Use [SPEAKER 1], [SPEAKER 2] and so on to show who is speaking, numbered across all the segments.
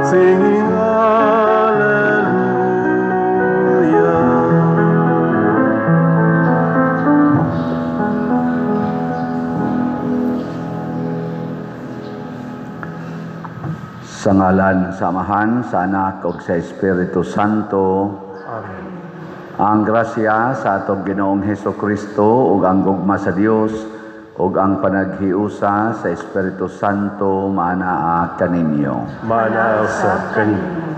[SPEAKER 1] Singing Alleluia.
[SPEAKER 2] Sa ngalan sa Amahan, sa Anak ug sa Espiritu Santo.
[SPEAKER 1] Amen.
[SPEAKER 2] Ang grasya sa atong Ginoong Heso Kristo ug ang gugma sa Dios ug ang panaghiusa sa Espiritu Santo maanaa kaninyo.
[SPEAKER 1] Maanaa usab kaninyo.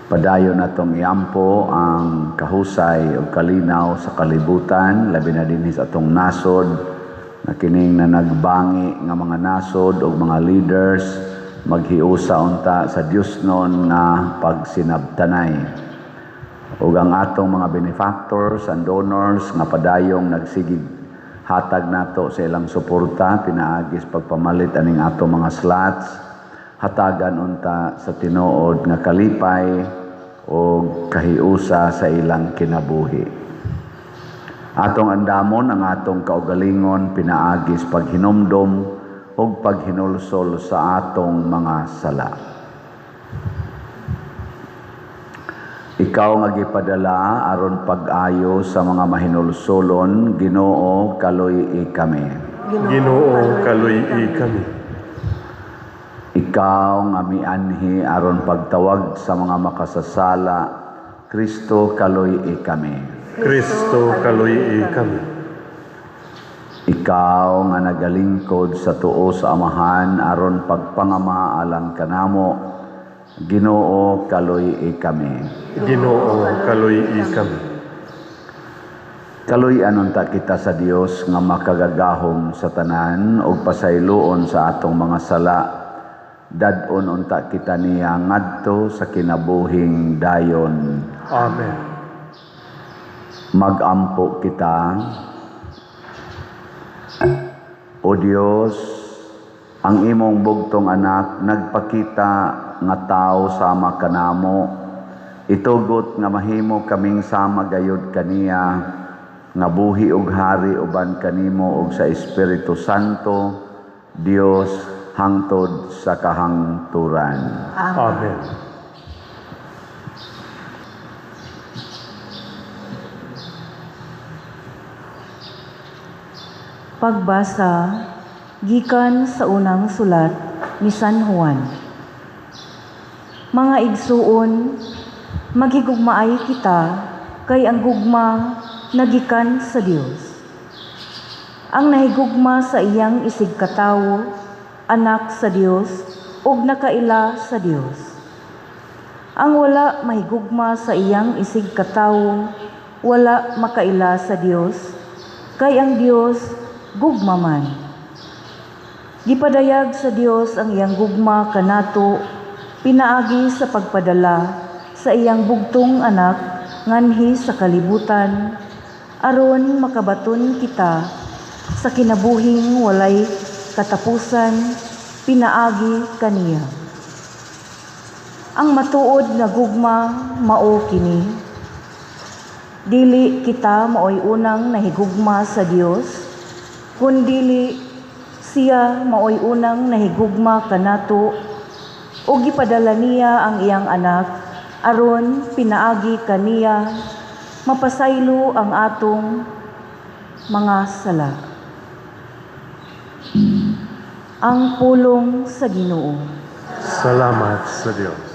[SPEAKER 2] Padayon natong iampo ang kahusay ug kalinaw sa kalibutan, labi na dinhi sa atong nasod, na kining na nagbangi nga mga nasod ug mga leaders maghiusa unta sa Diosnon nga pagsinabtanay. Ug ang atong mga benefactors and donors nga padayong nagsigig hatag nato sa ilang suporta pinaagis pagpamalit aning atong mga slots, hatagan unta sa tinuod nga kalipay o kahiusa sa ilang kinabuhi. Atong andamon ang atong kaugalingon pinaagis paghinumdom ug paghinulsol sa atong mga sala. Ikaw nga gipadala aron pag-ayo sa mga mahinulsolon, Ginoo, kaluy-i kami.
[SPEAKER 1] Ginoo, kaluy-i kami.
[SPEAKER 2] Ikaw nga mianhi aron pagtawag sa mga makasasala, Kristo, kaluy-i kami.
[SPEAKER 1] Kristo, kaluy-i kami.
[SPEAKER 2] Ikaw nga nagalingkod sa tuo sa Amahan aron pagpangama alang kanamo, Ginoo, kaluy-i kami.
[SPEAKER 1] Ginoo, kaluy-i kami.
[SPEAKER 2] Kaluy-an unta kita sa Dios nga makagagahom sa tanan ug pasayloon sa atong mga sala. Dad-on unta kita niya ngadto sa kinabuhing dayon.
[SPEAKER 1] Amen.
[SPEAKER 2] Magampo kita. O Dios, ang imong bugtong anak nagpakita nga tao sama kanamo. Itugot nga mahimo kaming sama gayud kaniya, nga buhi og hari uban kanimo og sa Espiritu Santo, Dios, hangtod sa kahangturan.
[SPEAKER 1] Amen.
[SPEAKER 3] Pagbasa gikan sa unang sulat ni San Juan. Mga igsuon, maghigugmaay kita kay ang gugma nagikan sa Dios. Ang nahigugma sa iyang isigkatawo, anak sa Dios ug nakaila sa Dios. Ang wala mahigugma sa iyang isigkatawo, wala makaila sa Dios, kay ang Dios gugma man. Gipadayag sa Dios ang iyang gugma kanato pinaagi sa pagpadala sa iyang bugtong anak nganhi sa kalibutan, aron makabaton kita sa kinabuhing walay katapusan pinaagi kaniya. Ang matuod nga gugma mao kini. Dili kita maoy unang nahigugma sa Dios, kundili siya maoy unang nahigugma kanato ug gipadala niya ang iyang anak aron pinaagi kaniya mapasaylo ang atong mga sala. Ang pulong sa Ginoo.
[SPEAKER 1] Salamat sa Dios.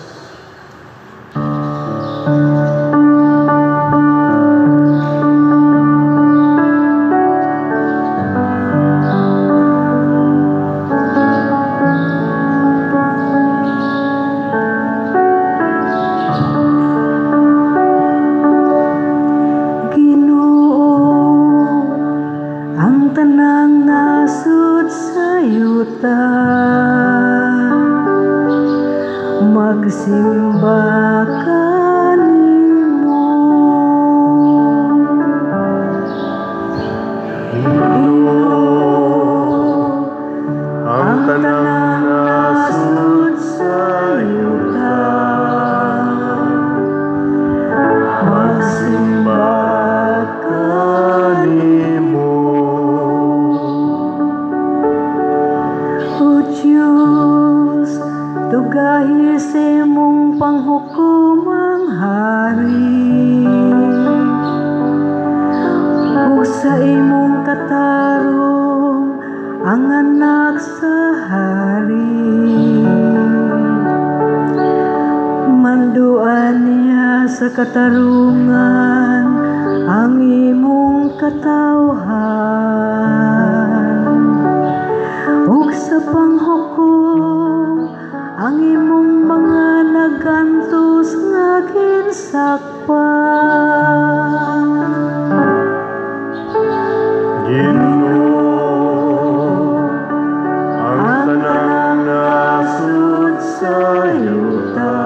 [SPEAKER 4] Ginoo, ang tanang nasod sa yuta magsimba kanimo.
[SPEAKER 1] Ginoo, ang tanang nasod sa yuta magsimba kanimo.
[SPEAKER 4] O Diyos, Dugahi sa imong panghukom ang hari ug sa imong katarong ang anak sa hari. Manduan niya sa katarungan ang imong katawhan ug sa panghukom ang imong mga nagantos nga ginsakpan.
[SPEAKER 1] Ginoo, ang tanang nasud sa yuta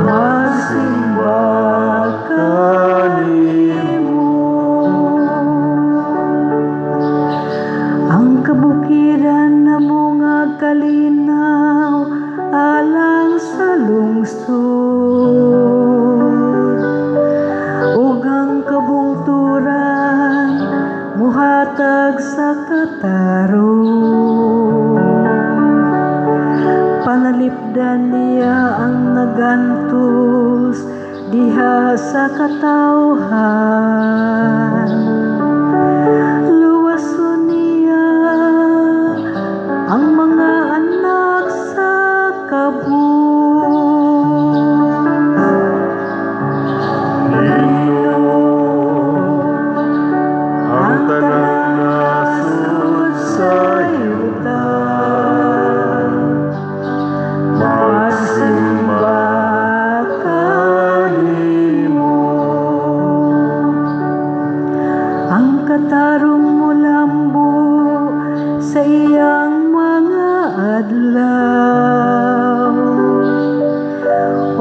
[SPEAKER 4] magsimba
[SPEAKER 1] kanimo.
[SPEAKER 4] Ang kabukiran namo nga kalinaw alang sa lungsod ug ang kabungturan muhatag sa katarong. Panalipdan niya ang nagantos diha sa katawhan. Luwason niya ang mga anak sa kabus.
[SPEAKER 1] Ginoo, ang tanang nasud sa yuta magsimba kanimo.
[SPEAKER 4] Ang katarong mulambo sa iyang mga adlaw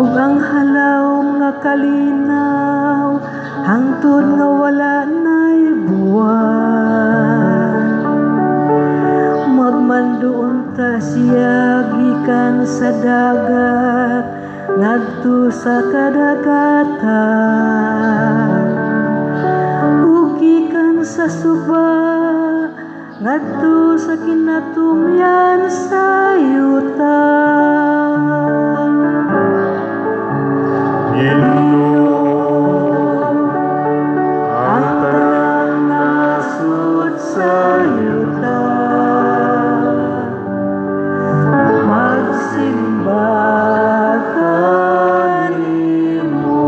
[SPEAKER 4] ug ang halaw nga kalinaw hangtod nga wala na'y buwan. Magmando unta siya gikan sa dagat ngadto sa kadagatan ug gikan sa suba ngadto sa kinatumyan sa yuta.
[SPEAKER 1] Ginoo, ang tanang nasud sa yuta
[SPEAKER 4] magsimba kanimo.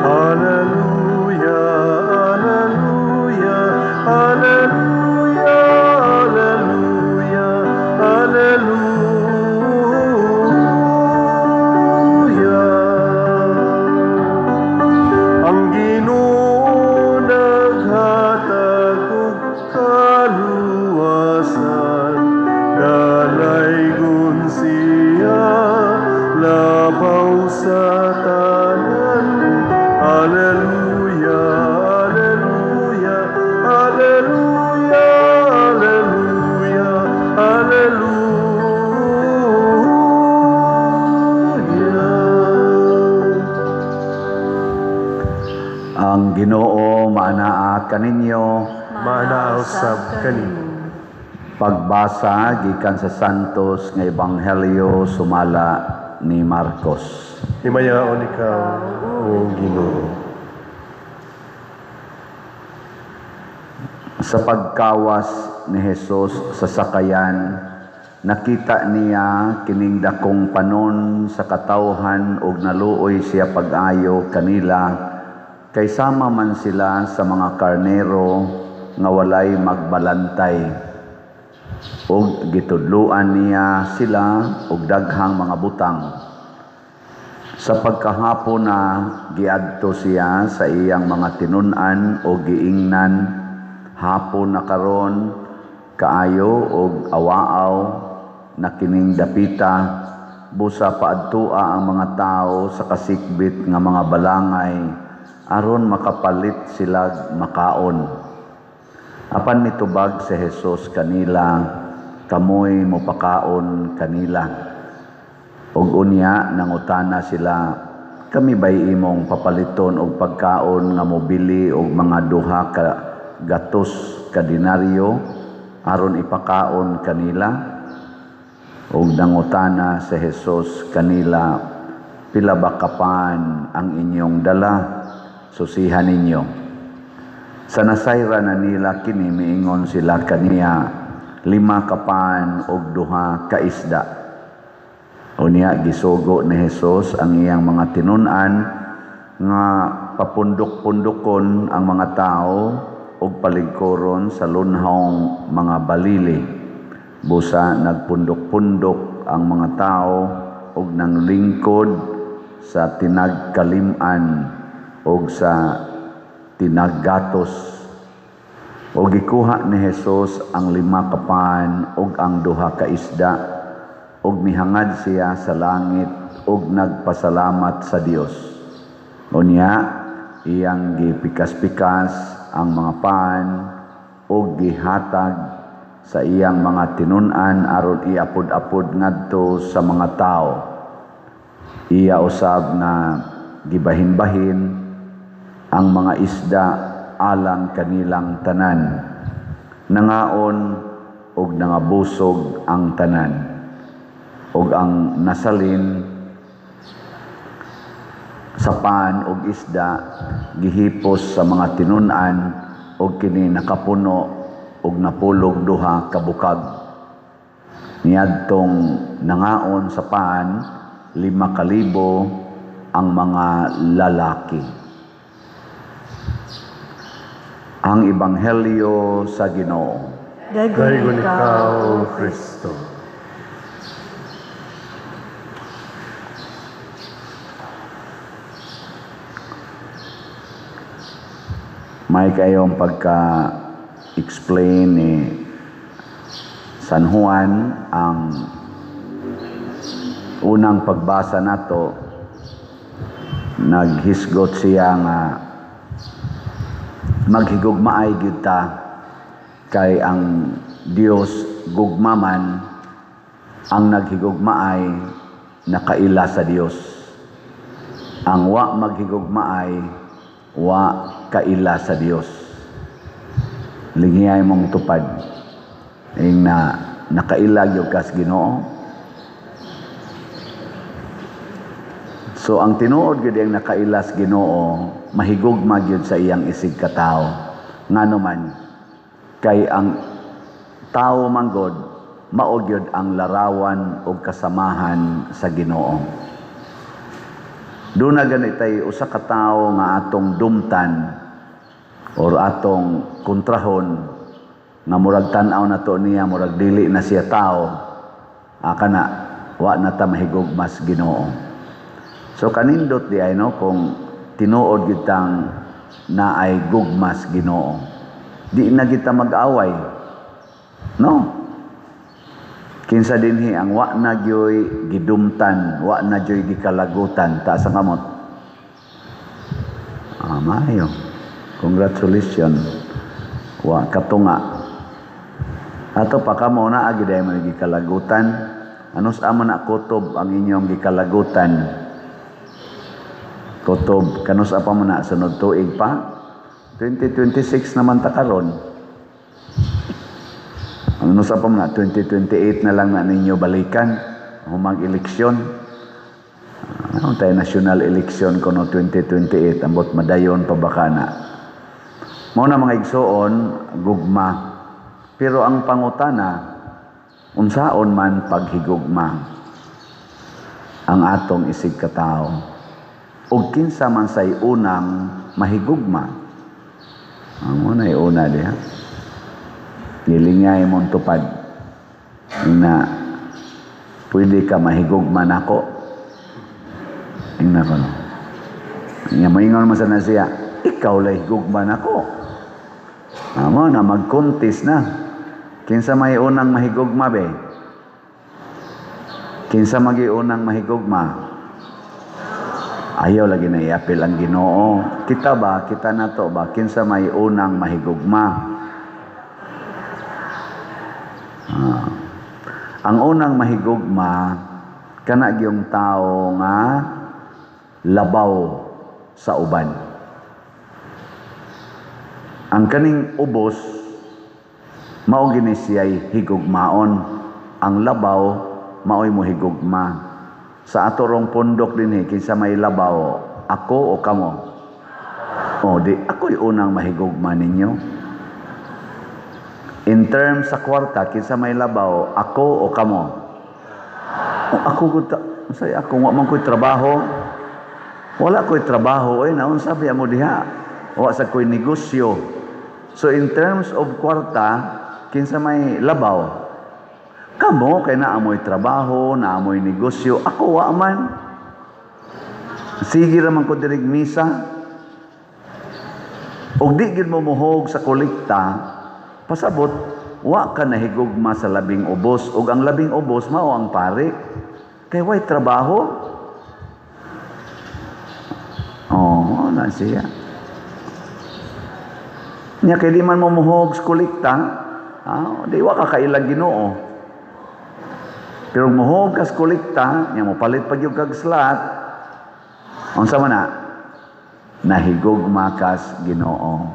[SPEAKER 1] Alleluia, alleluia, alleluia, alleluia, alleluia. Ang Ginoo naghatag og kaluwasan, dalaygon siya labaw sa tanan. Alleluia, alleluia, alleluia, alleluia, alleluia.
[SPEAKER 2] Ang Ginoo maanaa kaninyo.
[SPEAKER 1] Maanaa usab kanimo.
[SPEAKER 2] Pagbasa gikan sa Santos nga Ebanghelyo sumala ni Marcos.
[SPEAKER 1] Himayaon ikaw, O Ginoo.
[SPEAKER 2] Sa pagkawas ni Jesus sa sakayan, nakita niya kining dakong panon sa katawhan ug naluoy siya pag-ayo kanila kay sama man sila sa mga karnero nga walay magbalantay. Ug gitudloan niya sila og daghang mga butang. Sa pagkahapon na, giadto siya sa iyang mga tinun-an o giingnan, "Hapon na karon kaayo og awaaw na kining dapita, busa paadtua ang mga tao sa kasikbit nga mga balangay aron makapalit sila makaon." Apan mitubag si Jesus kanila, "Kamoy mopakaon kanila." Ug unya nangutana sila, Kami ba'y imong papaliton og pagkaon nga mobili og mga duha ka gatos ka denaryo aron ipakaon kanila? Og nangutana si Jesus kanila, pila ba ka pan ang inyong dala? Susihan ninyo. Sa nasayra na nila kini, miingon sila kaniya, 5 ka pan og 2 ka isda. Unya gisugo ni Jesus ang iyang mga tinun-an nga papundok-pundokon ang mga tao og paligkuron sa lunhong mga balili. Busa nagpundok-pundok ang mga tao og nanglingkod sa tinagkalim-an og sa tinaggatos. Og gikuha ni Jesus ang 5 ka pan og ang 2 ka isda, og mihangad siya sa langit og nagpasalamat sa Dios. Unya iyang gipikas-pikas ang mga pan og gihatag sa iyang mga tinun-an aron iapod-apod ngadto sa mga tao. Iya usab na gibahin-bahin ang mga isda alang kanilang tanan. Nangaon og nangabusog ang tanan. Og ang nasalin sa pan og isda gihipos sa mga tinun-an og kini nakapuno og napulog 2 ka bukag. Niadtong nangaon sa pan 5,000 ang mga lalaki. Ang Ebanghelyo sa Ginoo.
[SPEAKER 1] Daygon ikaw, O Kristo.
[SPEAKER 2] May kayong pagka-explain ni San Juan ang unang pagbasa nato, naghisgot siya nga maghigugmaay gyud ta kay ang Dios gugmaman, ang naghigugmaay nakaila sa Dios. Ang wa maghigugmaay wa kaila sa Dios. Lingiyay mong tupad ing na nakaila gyud kas Ginoo. So ang tinuod gyud ang nakaila sa Ginoo, mahigugma gyud sa iyang isig katawo. Ngano man kay ang tawo manggod mao gyud ang larawan og kasamahan sa Ginoo. Doon na ganit tay usa ka tawo nga atong dumtan or atong kontrahon nga murag tan-aw na to niya, murag dili na siya tao, kana wa na ta mahigugmas Ginoo. So kanindot di ay no kung tinuod gyud tang naay gugmas Ginoo, di na kita mag-away, no? Kinsa dinhi ang wa na gyoy gidumtan, wa na gyoy gikalagutan, taas ang kamot. Maayo. Congratulations. Wa katunga. Ato pa kamo na agi day man gikalagutan. Anos amo na kutob ang inyong gikalagutan? Kutob kanus apa man na sunod tuig pa? 2026 naman ta karon. Ano sa pa man na 2028 na lang na ninyo balikan humang eleksyon. Ano tayo national election kono 2028, ambot madayon pa baka na. Mao na mga igsoon, gugma. Pero ang pangutana, unsaon man paghigugma ang atong isig katawo? Ug kinsa man say unang mahigugma? Ang unay una diha. Gilingay mong tupad na pwede ka mahigugma nako. Ingna ko no. Nga moingon man sana siya, ikaw lay higugma nako. Amo na magkontis na. Kinsa may unang mahigugma be? Kinsa magi unang mahigugma? Ayaw lagi na iapil ang Ginoo. Kita ba, kita na to ba, kinsa may unang mahigugma? Ang unang mahigugma, kana gyung tao nga labaw sa uban. Ang kaning ubos mao gini siya'y higugmaon. Ang labaw mao'y mohigugma. Sa ato rong pundok dinhi, kinsa may labaw, ako o kamo? O di ako'y unang mahigugma ninyo. In terms sa kwarta, kinsa may labaw, ako o kamo? O ako gud ta, unsay ako, wa man ko'y trabaho. Wala ko'y trabaho, oy, naunsa biya mo diha? Wa sa ko'y negosyo. So in terms of kwarta, kinsa may labaw? Kamo kay naa mo'y trabaho, naa mo'y negosyo, ako wa man. Sige ra man ko dirig misa. Og di gid mo muhog sa kolekta, pasabot wa ka nahigugma sa labing ubos, ug ang labing ubos mao ang pari. Kay way trabaho. Oh, na siya. Nya kay di man mo muhog sa kolekta, di wa ka kailag Ginoo. Pero muhog kas kolekta, nya mo palit pag yung kag slot, unsa man na? Nahigugma kas Ginoo.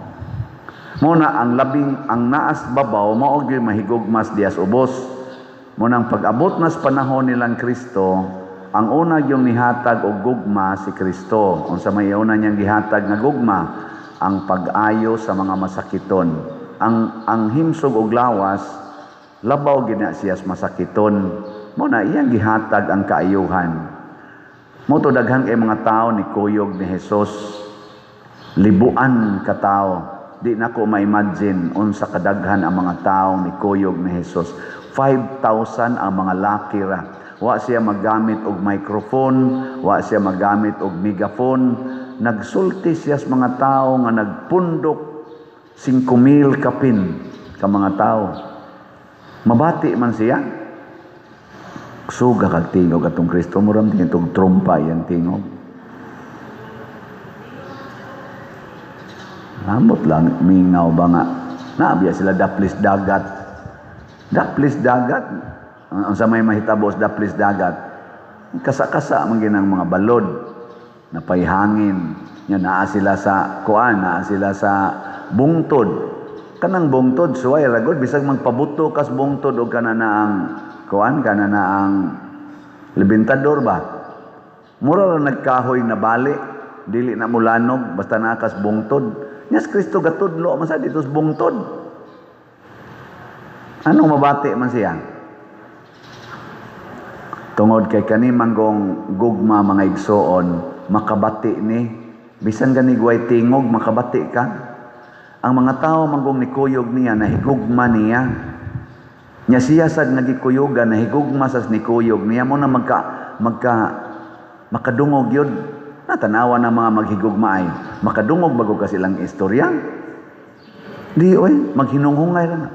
[SPEAKER 2] Muna ang labing ang naas babaw mao gyud mahigugmas dias ubos. Munang pag-abot nas panahon nilang Kristo, ang una yung nihatag og gugma si Kristo. Unsa may una niyang gihatag nga gugma? Ang pag-ayo sa mga masakiton. Ang himsog og lawas labaw gid na siya sa masakiton. Mo na iyang gihatag ang kaayuhan. Mo to daghan kay mga tao ni kuyog ni Jesus. Libuan ka tao. Di na ko ma-imagine unsa kadaghan ang mga tao ni kuyog ni Jesus. 5,000 ang mga laki ra. Wa siya magamit og microphone, wa siya magamit og megaphone. Nagsulti siya sa mga tao nga nagpundok 5,000 kapin ka mga tao. Mabati man siya. Suga kag tingog atong Kristo, muram tingog trumpa iyang tingog. Ambot lang mingaw ba nga. Naabiya sila daplis dagat. Daplis dagat. Ang sa may mahitabo sa daplis dagat. Kasa-kasa man ginang mga balod. Napayhangin. Nya naa sila sa kuan, naa sila sa bungtod. Kanang bungtod suway ragod bisag magpabuto kas bungtod og kana na ang kuan, kana na ang lebentador ba. Mura ra nagkahoy na bali, dili na mulanog basta naa kas bungtod. Nya si Kristo gatudlo man sa dito sa bungtod. Anong mabati man siya? Tungod kay kani manggong gugma mga igsoon, makabati ni bisan gani guway tingog makabati ka. Ang mga tao manggong nikuyog niya nahigugma niya. Nya siya sad nagikuyugan nahigugma sa nikuyog niya mo na makadungog yun. Natanawa ng mga maghigugma ay makadungog bago ka silang istorya. Di oy, maghinunghungay lang.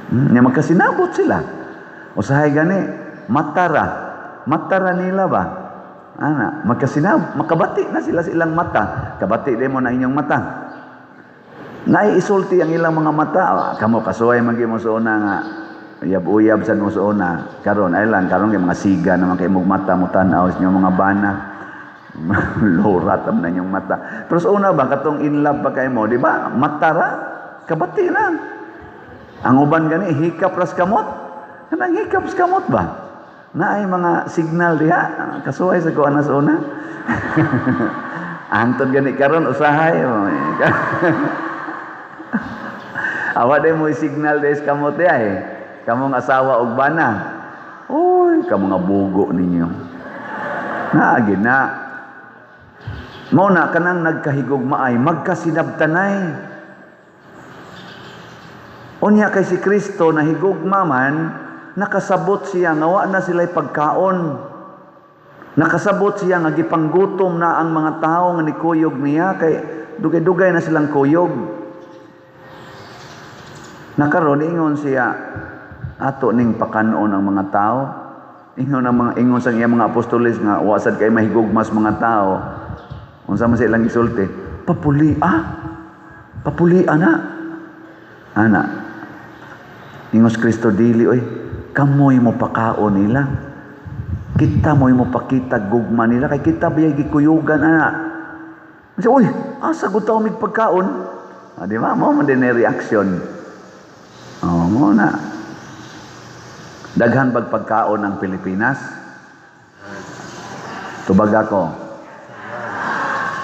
[SPEAKER 2] Nya magkasinabot sila. Usahay gani matara. Matara nila ba? Ana, magkasinab, makabati na sila sa ilang mata. Kabati din mo na inyong mata. Naiisulti ang ilang mga mata. Kamo kasuway man gyud mo sa una nga uyab-uyab sad mo sa una. Karon ay lang karon kay mga siga naman kay imong mata mo tan-aw sa inyong mga bana. Lorat am na inyong mata. Pero sa una ba katong in love pa kay mo, di ba? Mata ra, kabati na. Ang uban gani hikap ras kamot. Kanang hikap sa kamot ba? Naay mga signal diha, kasuway sa kuan sa una. Antod gani karon usahay. Awa day mo signal day sa kamot diha eh. Kamong asawa og bana. Uy, ka mga bugo ninyo. Naagi na. Mao na kanang nagkahigugma ay magkasinabtanay. Unya kay si Kristo nahigugma man, nakasabot siya nga wa na sila'y pagkaon. Nakasabot siya nga gipanggutom na ang mga tao nga nikuyog niya kay dugay-dugay na silang kuyog. Nakaron ingon siya ato ning pakanon ang mga tao. Ingon ang mga ingon sa iyang mga apostoles nga wa sad kay mahigugmas mga tao. Unsa man silang gisulti? Papuli ah. Papuli ana. Ana. Ingos Kristo dili oy, kamoy mo pakaon nila. Kita mo'y mopakita gugma nila kay kita biyay gikuyugan ana. Siya, "Uy, asa gud ta mig pagkaon?" Ah, di ba? Mao man din na reaction. Oh, mao na. Daghan bag pagkaon ang Pilipinas? Tubag ako.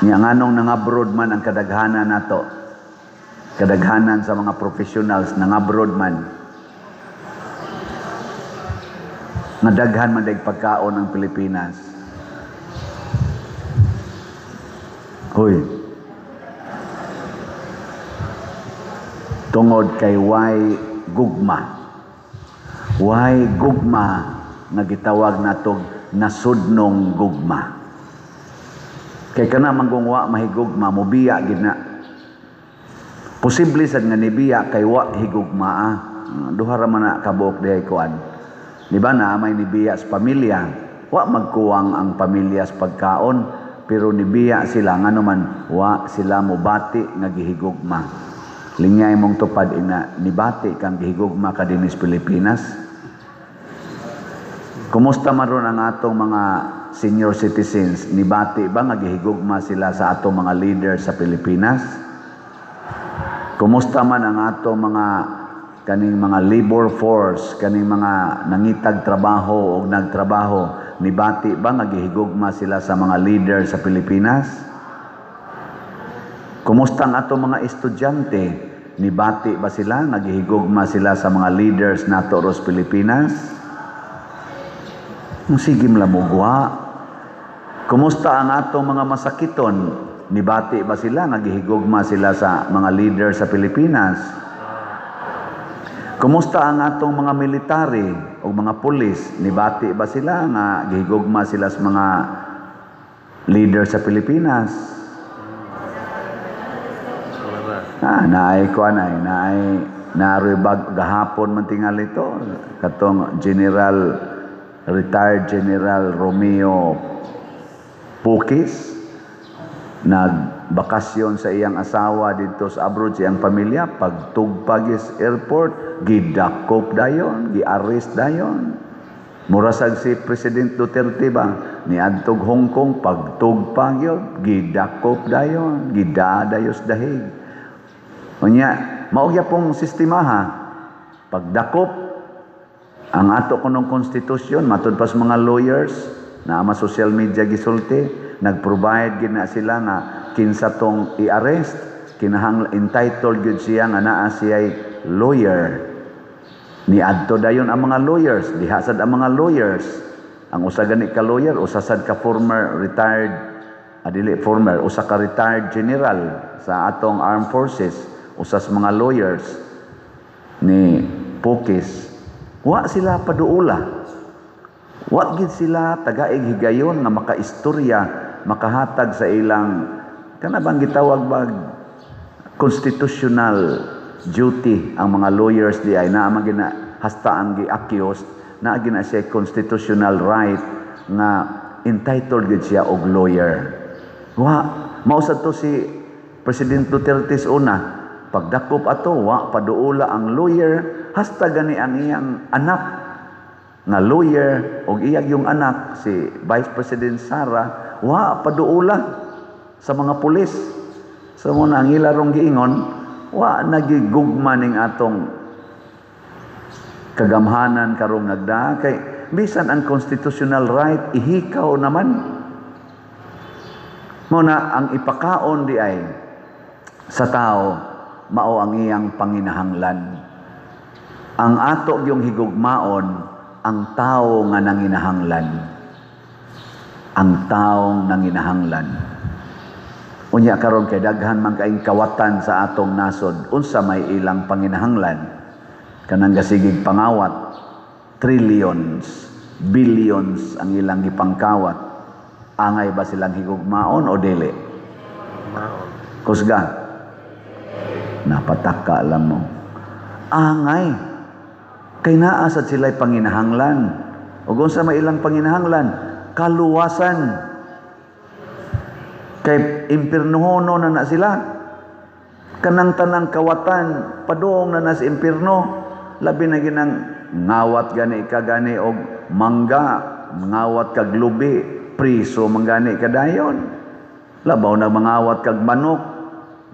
[SPEAKER 2] Nya nganong nangabroad man ang kadaghanan nato? Kadaghanan sa mga professionals nangabroad man. Nga daghan man dag pagkaon ang Pilipinas. Hoy. Tungod kay way gugma. Way gugma nga gitawag natog nasudnong gugma. Kay kana man kung wa mahigugma, mobiya gid na. Posible sad nga nibiya kay wa higugma. Duha ra man na kabuok dihay kuan. Di ba na may nibiya sa pamilya? Wa magkuwang ang pamilya sa pagkaon, pero nibiya sila ngano man wa sila mobati nga gihigugma. Lingay mong tupad ina nibati kang gihigugma ka dinhi sa Pilipinas. Kumusta man ron ang atong mga senior citizens? Nibati ba nga gihigugma sila sa atong mga leader sa Pilipinas? Kumusta man ang atong mga kaning mga labor force, kaning mga nangitag trabaho o nagtrabaho, nibati ba nga gihigugma sila sa mga leader sa Pilipinas? Kumusta ang atong mga estudyante? Nibati ba sila nga gihigugma sila sa mga leaders nato ros Pilipinas? Kung sige mlamugwa. Kumusta ang atong mga masakiton? Nibati ba sila nga gihigugma sila sa mga leader sa Pilipinas? Kumusta ang atong mga military o mga pulis? Nibati ba sila nga gihigugma sila sa mga leader sa Pilipinas? Naay kuan ay naay naroy bag gahapon man tingali ito katong General, retired General Romeo Pukis, nagbakasyon sa iyang asawa dito sa abroad sa iyang pamilya. Pagtugpag sa airport, gidakop dayon, gi-arrest dayon. Mura sad si President Duterte ba, niadtog Hong Kong, pagtugpag yun, gidakop dayon, gidadayos dahig. Unya mao gyapong sistema ha, pagdakop ang ato kunong konstitusyon, matud pa sa mga lawyers na ama social media gisulti, nag-provide gid na sila nga kinsa tong i-arrest, kinahanglan entitled gyud siya nga naa siya'y lawyer. Niadto dayon ang mga lawyers, diha sad ang mga lawyers. Ang usa gani ka lawyer, usa sad ka former retired, dili former, usa ka retired general sa atong armed forces, usa sa mga lawyers ni Pukis. Wa sila paduula. Wa gid sila tagaig higayon nga makaistorya, makahatag sa ilang kana bang gitawag bag constitutional duty ang mga lawyers di ay naa man gina hasta ang gi-accused naa gina siya constitutional right nga entitled gid siya og lawyer. Wa mao sad to si President Duterte sa una, pagdakop ato wa paduula ang lawyer, hasta gani ang iyang anak nga lawyer og iyang yung anak si Vice President Sara wa paduula sa mga pulis. So mo na ang ilarong giingon, wa nagigugma ning atong kagamhanan karong nagdaa kay bisan ang constitutional right ihikaw naman. Mo na ang ipakaon di ay sa tao mao ang iyang panginahanglan. Ang ato yung higugmaon ang tao nga nanginahanglan. Ang taong nanginahanglan. Unya karon kay daghan man kaing kawatan sa atong nasod, unsa may ilang panginahanglan? Kanang gasigig pangawat, trillions, billions ang ilang gipangkawat. Angay ba silang higugmaon o dili? Kusga. Napataka lang mo. Angay. Kay naa sad sila'y panginahanglan. Ug unsa may ilang panginahanglan? Kaluwasan. Kay impirnohono na na sila. Kanang tanang kawatan, padung na na sa impirno. Labi na ginang ngawat gani ka gani og mangga, Mangawat kag lubi, priso man gani ka dayon. Labaw na mangawat kag manok,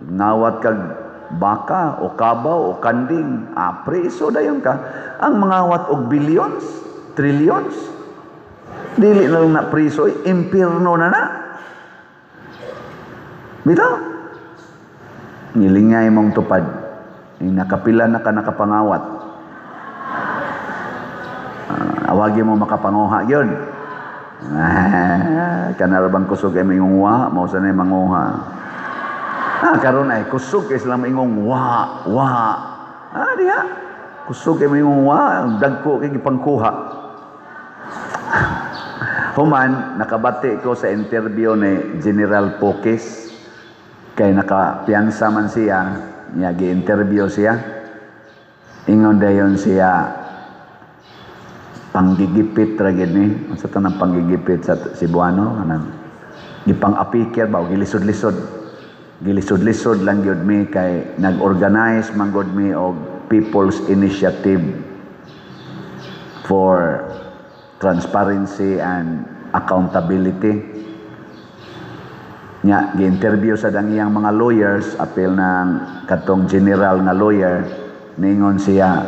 [SPEAKER 2] ngawat kag baka o kabaw o kanding, preso dayon ka. Ang mangawat og billions, trillions, dili na lang na priso, eh, impierno na na. Bitaw? Nilingay mong tupad. Yung nakapila na ka nakapangawat. Awagi mo makapanguha yun. Kanara bang kusog ay maingong wa, mao sa na manguha. Karon ay kusog kay sila maingong wa, wa. Diha. Kusog kay maingong wa, dagko kay gipangkuha. Human, nakabati ko sa interview ni General Pokis, kay nakapiyansa man siya, niya gi-interview siya. Ingon dayon siya, panggigipit ra gid ni. Unsa to nang panggigipit sa Cebuano? Kanang gipang-apikir ba o gilisod-lisod. Gilisod-lisod lang gyud mi kay nag-organize man gud mi og People's Initiative for Transparency and Accountability. Nya gi-interview sa dang iyang mga lawyers, apil ng katong general nga lawyer, ningon siya,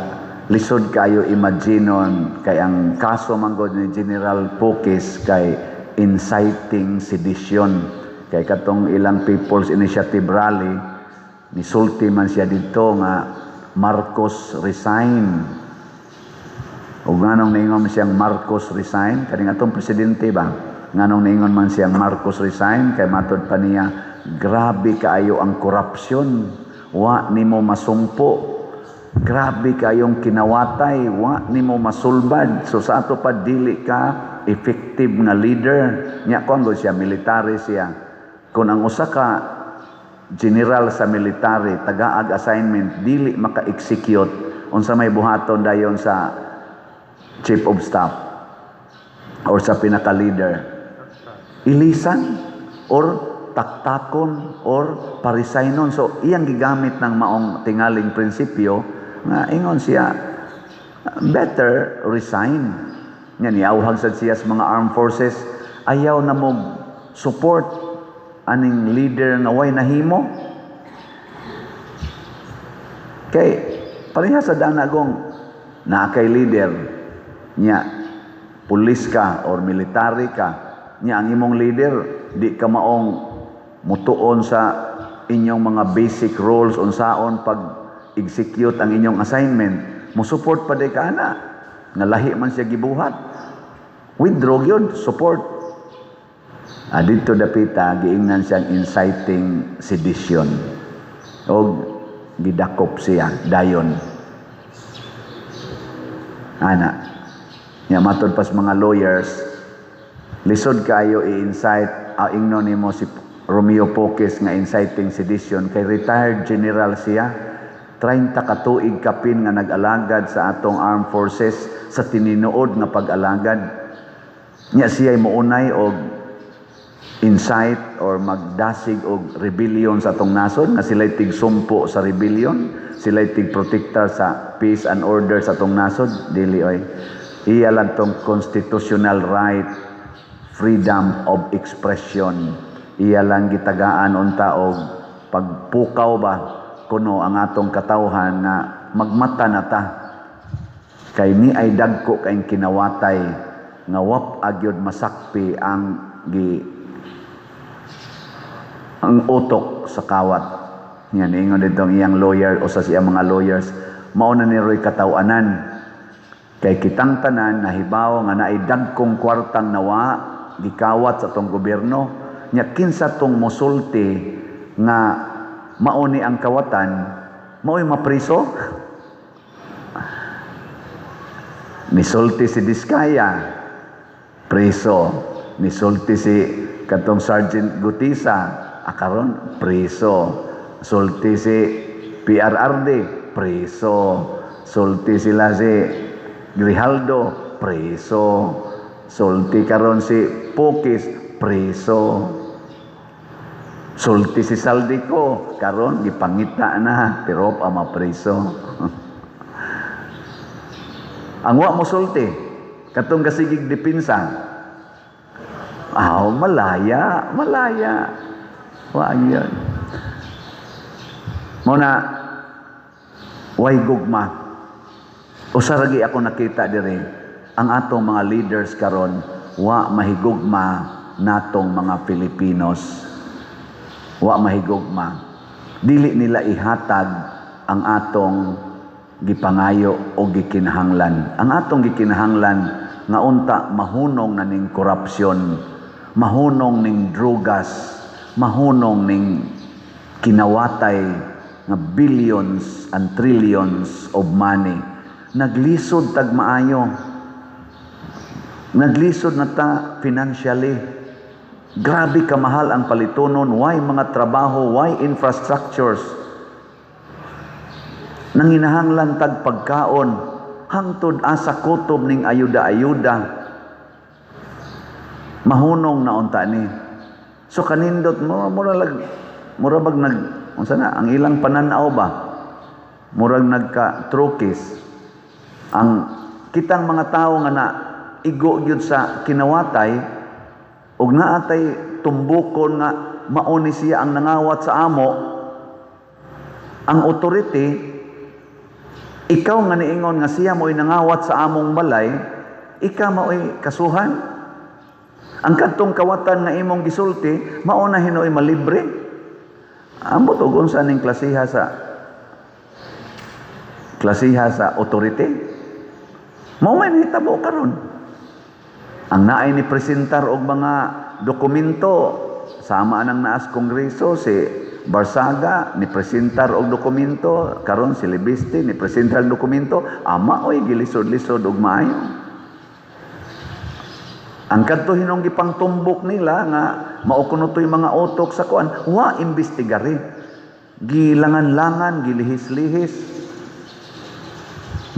[SPEAKER 2] lisod kayo imaginon kay ang kaso man gud ni General Pokis kay inciting sedition, kay katong ilang People's Initiative rally, nisulti man siya dito nga "Marcos resign." Ug nganong niingon man siyang "Marcos resign"? Kaning atong presidente ba? Nganong niingon man siyang "Marcos resign"? Kay matod pa niya, grabe kaayo ang korupsyon. Wa nimo masumpo. Grabe kaayong kinawatay, wa nimo masulbad. So sa ato pa, dili ka effective nga leader. Nya kuan gud siya, military siya. Kung ang usa ka general sa military tagaag assignment, dili maka-execute, unsa may buhaton dayon sa chief of staff or sa pinaka-leader? Ilisan or taktakon or paresignon. So iyang gigamit ng maong tingaling prinsipyo nga ingon siya, "Better resign." Nya niawhag sad siya sa mga armed forces, ayaw na mo support aning leader nga way nahimo. Kay pareha sa danagong naa kay leader nya, pulis ka or military ka nya, ang imong leader di ka maong mutuon sa inyong mga basic roles, unsaon pag execute ang inyong assignment, mo support pa di ka ana nga lahi man siya gibuhat? Withdraw yun support. Dito dapita giingnan siyang inciting sedition og gidakop siya dayon ana. Nya matod pas mga lawyers, lisod kayo i-incite, ingnon nimo si Romeo Pokis nga inciting sedition kay retired general siya, 30 ka tuig kapin nga nag-alagad sa atong armed forces sa tininuod nga pag-alagad. Nya siya mounay og incite or magdasig og rebellion sa atong nasod nga sila'y tigsumpo sa rebellion, sila'y tigprotektar sa peace and order sa atong nasod? Dili oy. Iya lang tong constitutional right, freedom of expression. Iya lang gitagaan unta og pagpukaw ba kuno ang atong katawhan nga magmata na ta kay ni ay dagko kay kinawatay nga wap agyod masakpi ang gi ang utok sa kawat niya. Niingon dito ang iyang lawyer o sa siyang mga lawyers, mao na ni Roy katawanan kay kitang tanan nahibaw nga naay dagkong kwartang nawa gikawat sa atong gobyerno. Nya kinsa tong mosulti nga mao ni ang kawatan, mao'y mapriso? Nisulti si Diskaya, preso. Nisulti si katong Sergeant Gutisa, akaron preso. Sulti si PRRD, preso. Sulti sila si Grijaldo, preso. Sulti karon si Pokis, preso. Sulti si Zaldy Co, karon gipangita na pero pa mapreso. Ang wa mo sulti, Katong gasigig depensa. Aw, malaya, malaya. Wa yun. Mao na way gugma. Usa ra ako nakita diri, ang atong mga leaders karon wa mahigugma natong mga Filipinos. Wa mahigugma. Dili nila ihatag ang atong gipangayo o gikinahanglan. Ang atong gikinahanglan nga unta mahunong na ning korupsyon, mahunong ning drugas, mahunong ning kinawatay nga billions and trillions of money. Naglisod tag maayo. Naglisod na ta financially. Grabe kamahal ang palitonon, why mga trabaho, why infrastructures. Nanginahanglan tag pagkaon, hangtod asa kutob ning ayuda-ayuda. Mahunong na unta ni. So kanindot mo, mura lag mura bag nag unsa na ang ilang pananaw ba? Murag nagka trukis ang kitang mga tao nga na igo gyud sa kinawatay ug naatay tumbukon nga mao ni siya ang nangawat sa amo, ang authority, ikaw nga niingon nga siya mo'y nangawat sa among balay, ikaw mao'y kasuhan. Ang kadtong kawatan nga imong gisulti, mao na hinuoy malibre. Ambot og unsa ning klasiha sa authority. Mao may nahitabo karon. Ang naay ni presentar og mga dokumento sama nang naas kongreso, si Barsaga ni presentar og dokumento, karon si Leviste ni presentar og dokumento, ama oy gilisod-lisod og maayo. Ang kadto hinong gipangtumbok nila nga mao kuno to'y mga utok sa kuan, wa imbestigare. Gilangan-langan, gilihis-lihis.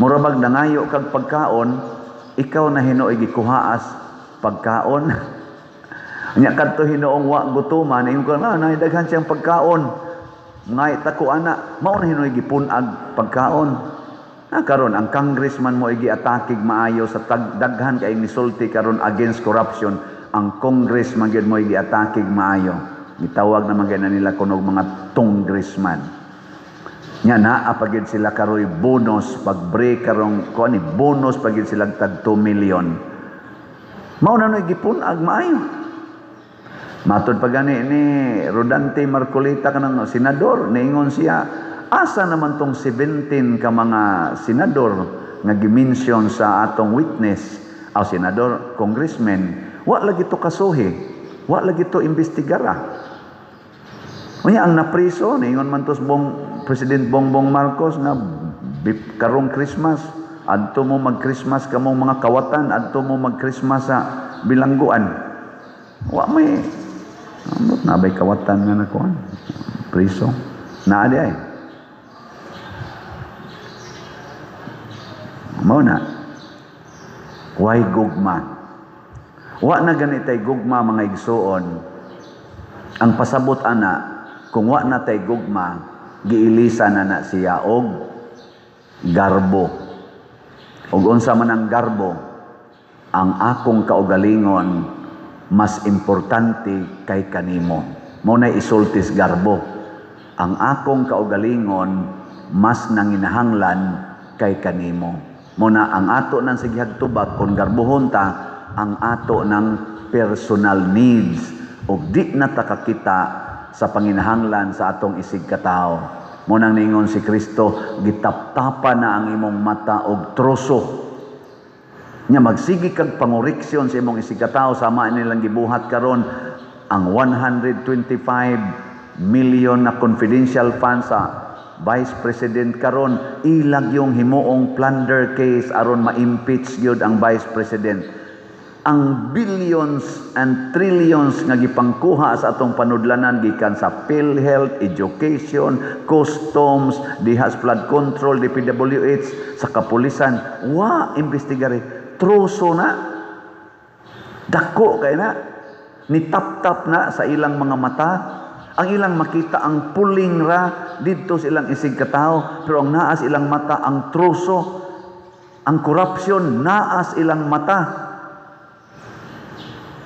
[SPEAKER 2] Mura bag nangayo kag pagkaon, ikaw na hinuoy gikuhaas pagkaon. Nya kadto hinuong wa gutuman, ingon ka na daghan siyang pagkaon. Ngay ta ko ana, mao na hinuoy gipun-ag pagkaon. Ah, karon ang congressman mo giatakig maayo sa daghan kay nisulti karon against corruption, ang congressman gyud mo giatakig maayo. Gitawag naman gyud na nila kunog mga congressman. Nya naa pa gyud sila karoy bonus pag break karong kuan ni bonus pa gyud sila tag 2 million. Mao na no'y gipun-ag maayo. Matod pa gani ni Rodante Marcoleta kanang senador, niingon siya, asa naman tong 17 ka mga senador nga gi-mention sa atong witness, aw senador, congressman, wa lagi to kasuhi, wa lagi to imbestigara. Unya ang napriso, niingon man tos bong President Bongbong Marcos nga karong Christmas, adto mo mag-Christmas kamong mga kawatan, adto mo mag-Christmas sa bilangguan. Wa may ambot na bay kawatan nga nakuan. Priso. Naa di ay. Mao na. Why gugma? Wa na ganitay gugma, mga igsuon. Ang pasabot ana, kung wa na tay gugma, giilisa na na siya og garbo. Og unsa man ang garbo? Ang akong kaugalingon mas importante kay kanimo. Mao na isultis garbo. Ang akong kaugalingon mas nanginahanglan kay kanimo. Mao na ang ato nang sigihag tubag kung garbohon ta ang ato ng personal needs ug di na ta kakita sa panginahanglan sa atong isig katawo. Mao nang ningon si Kristo, gitaptapan na ang imong mata og troso. Nya magsige kag pangoreksyon sa imong isig katawo sama nilang gibuhat karon ang 125 million na confidential funds sa Vice President karon, ilag yung himuong plunder case aron ma-impeach gyud ang Vice President. Ang billions and trillions nga gipangkuha sa atong panudlanan gikan sa PhilHealth, education, customs, diha sa flood control, DPWH, sa kapulisan, wa imbestigare. Troso na. Dako kay na. Nitap-tap na sa ilang mga mata. Ang ilang makita ang puling ra didto sa ilang isig katawo, pero ang naa sa ilang mata ang troso. Ang corruption naa sa ilang mata.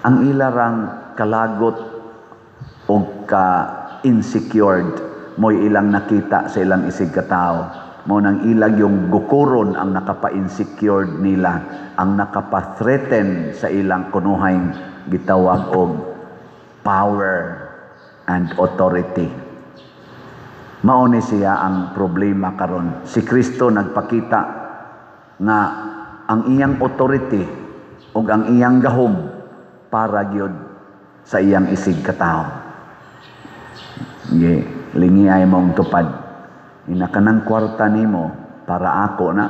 [SPEAKER 2] Ang ilarang kalagot o ka insecured mo'y ilang nakita sa ilang isig katao. Mao nang ilag yung gukuron ang nakapa-insecured nila, ang nakapa-threaten sa ilang kunuhay gitawag og power and authority. Mao ni siya ang problema karon. Si Kristo nagpakita nga ang iyang authority ug ang iyang gahom para gyud sa iyang isig katao. Ye, lingi ay mong tupad. Ina kanang kwarta nimo para ako na.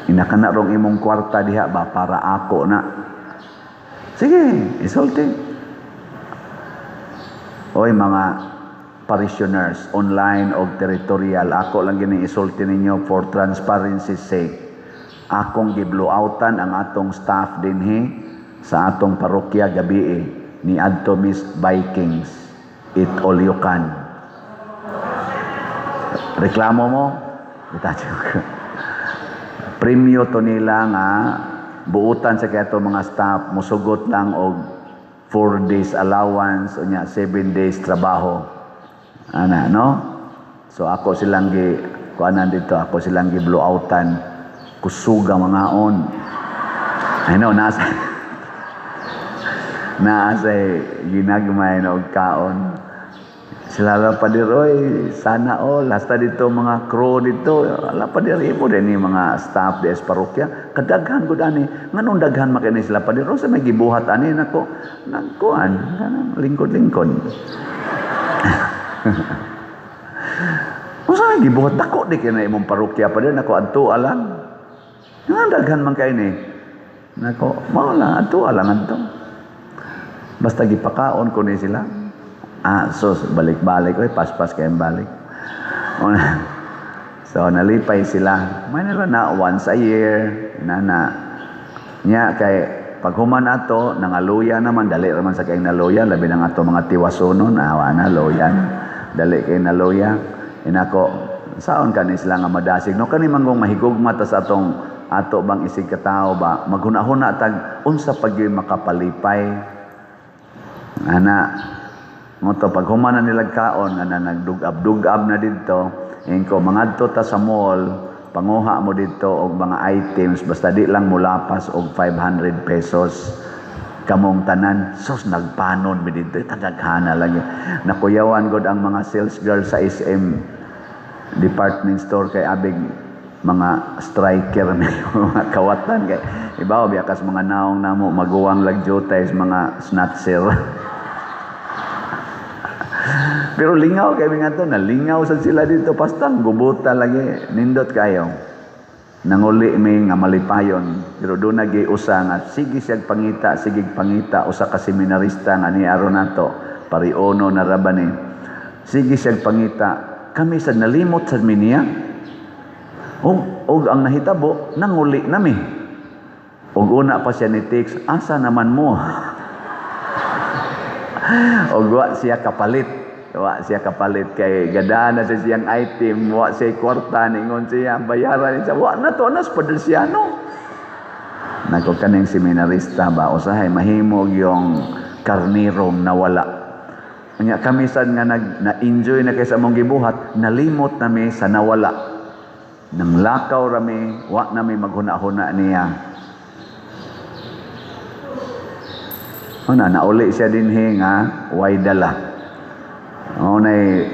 [SPEAKER 2] Ina kana rong imong kwarta diha ba para ako na. Sige, isulti. Oy, mga parishioners, online o territorial, ako lang gini isulti ninyo for transparency sake. Akong giblooutan ang atong staff dinhi sa atong parokya gabi ni adto Miss Vikings. Eat all you can. Reklamo mo? Itacho ko. Premyo to nila nga buutan sa kaya mga staff, musugot lang og 4 days allowance unya 7 days trabaho ana, no? So ako silang gi kuanan dito, ako silang gi blowoutan, kusuga mga on. I know nasa naa sa ginagmay na og kaon sila lang pa oy, sana all. Hasta dito mga crew dito, ala pa mo din ni mga staff di sa parokya, kadaghan gud ani. Nganong daghan makini sila pa sa may gibuhat ani? Nako, nagkuan kanang lingkod-lingkod. Unsa may gibuhat dako di kay na imong parokya pa nako, adto alang. Nga daghan man kay ni. Nako, mao lang, adto alang adto. Basta gipakaon ko ni sila. Ah, so balik-balik oy, paspas kay balik. So nalipay sila. May nila na once a year na na. Nya kay pag human ato nangaluya naman, dali raman sa kay naluya, labi na nga ato mga tiwasonon, awa na luyan. Dali kay naluya. Inako saon kani sila nga madasig no, kani manggong mahigugma ta sa atong ato bang isig katao ba, maghuna-huna tag unsa pag gyud makapalipay ana mo to. Pag human na nila kaon nga na nagdugab-dugab na didto, ingko mangadto ta sa mall, panguha mo didto og mga items, basta di lang mulapas og 500 pesos kamong tanan. Sus, nagpanon mi didto, tadaghana lagi. Nakuyawan gud ang mga sales girl sa SM department store kay abig mga striker na mga kawatan, kay ibaw biya kas mga naong namo maguwang lagjutay mga snatcher. Pero lingaw kay mga to, nalingaw sad sila dito pastang gubuta lagi, nindot kayo. Nanguli mi nga malipayon, pero doon nagi usa nga sige siyag pangita, sige pangita, usa ka seminarista nga ni aron nato, pariono na ra ba ni. Sige siyag pangita, kami sad nalimot sad mi niya. Og ang nahitabo, nanguli nami. Og una pa siya ni text, "Asa naman mo?" Og wa siya kapalit. Wa siya kapalit kay gadana sa siyang item, wa siya kwarta, ningon siya, bayaran siya. Wa na to, nas Padersiano. Nako, kaning seminarista ba, usahay mahimog yung karnirong nawala. Nya kami sad nga nag na-enjoy na kay sa among gibuhat, nalimot nami sa nawala. Nang lakaw rami, wa nami maghuna-huna niya. Una, nauli siya dinhi nga way dala. Unay